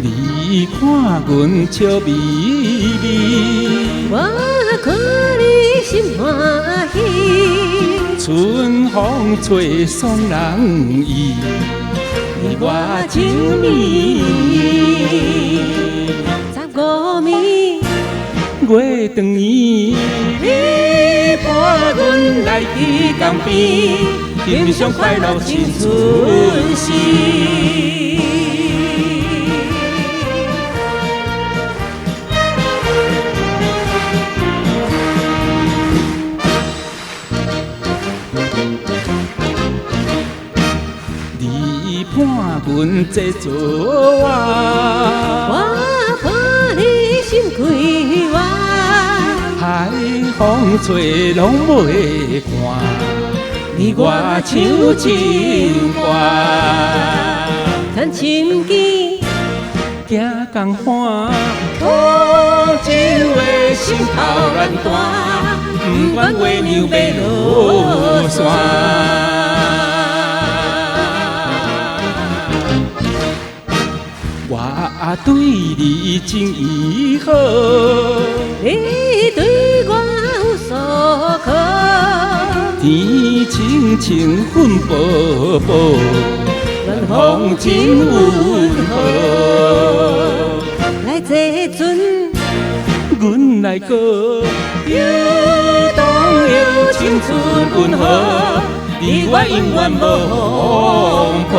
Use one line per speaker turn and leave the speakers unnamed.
你看阮笑眯眯，
我看你心歡喜。
春風吹爽人意，你我情绵。
15暝，
月長圓，你伴阮來去江邊，欣賞快樂青春時。你伴阮坐船，
我伴你心快活。
海風吹攏袂寒，你我唱情歌。
趁心機，
行共款，土情的心頭亂彈，不管月娘欲落山。我對你情意好，
你對我有所靠。
天青青粉薄薄，暖風真溫和。
來坐船，
阮來過，又動搖青春溫和，你我永遠無風波。